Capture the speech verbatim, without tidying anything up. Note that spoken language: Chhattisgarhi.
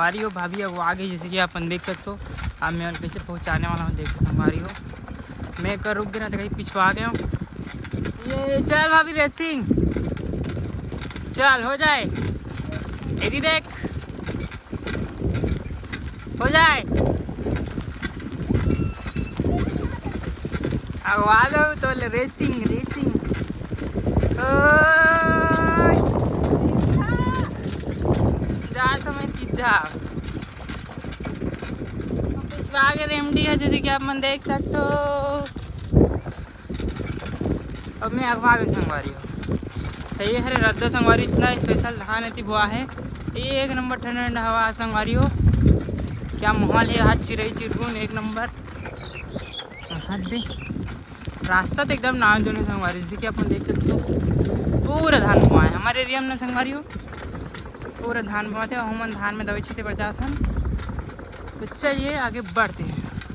संगवारी हो, भाभी अगवा गे, जैसे कि अपन देख सकते हो। अब मैं उनके कैसे पहुँचाने वाला हूँ, देखो संगवारी हो, मैं कर रुक गया ना, तो कहीं पिछवा गया हूँ। ये चल भाभी रेसिंग, चल हो जाए, एदी देख, हो जाए, अगवा लो तो ले रेसिंग रेसिंग। ओ, जा तो मैं सीधा पिछवा के रेमडी है, जैसे कि आप मन देख सकते हो। अब मैं अगवा के संगवारी हो, तो ये हरे रद्दा संगवारी, इतना स्पेशल धान एती बोआ है। ये एक नंबर ठंडा ठंडा हवा है संगवारी हो, क्या माहौल है आज, चिरई चिरगुन एक नंबर। हद दे, रास्ता तो एकदम नाव जोन है संगवारी, जैसे कि अपन देख सकते हो पूरा धान बोआ है हमारे एरिया में ना संगवारी हो, पूरा धान बोआ थे। हमन धान में दवाई छीटे बर जात हन, तो चलिए आगे बढ़ते हैं।